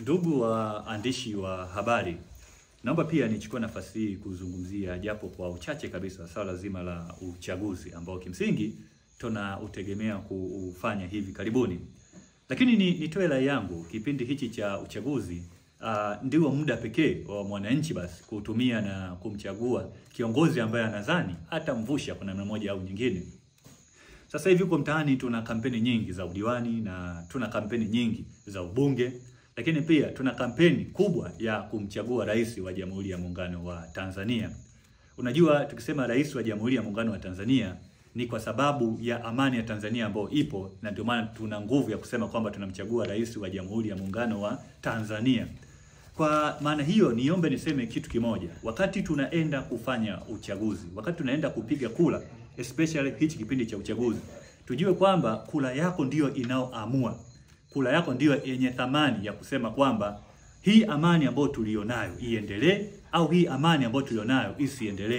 Ndugu waandishi wa habari, naomba pia nichukue nafasi hii kuzungumzia japo kwa uchache kabisa swala zima la uchaguzi ambao kimsingi tunautegemea kuufanya hivi karibuni. Lakini nitoe rai yangu, kipindi hichi cha uchaguzi ndio muda pekee wa mwananchi basi kutumia na kumchagua kiongozi ambaye anadhani atamvusha kwa namna moja au nyingine. Sasa hivi huko mtaani tuna kampeni nyingi za udiwani na tuna kampeni nyingi za ubunge, lakini pia tuna kampeni kubwa ya kumchagua rais wa Jamhuri ya Muungano wa Tanzania. Unajua, tukisema rais wa Jamhuri ya Muungano wa Tanzania ni kwa sababu ya amani ya Tanzania ambayo ipo, na ndio maana tuna nguvu ya kusema kwamba tunamchagua rais wa Jamhuri ya Muungano wa Tanzania. Kwa maana hiyo, niombe niseme kitu kimoja. Wakati tunaenda kufanya uchaguzi, wakati tunaenda kupiga kura, especially hichi kipindi cha uchaguzi, tujue kwamba kura yako ndiyo inaoamua. Kura yako ndiyo yenye thamani ya kusema kwamba hii amani ambayo tulionayo iendelee au hii amani ambayo tulionayo isiendelee.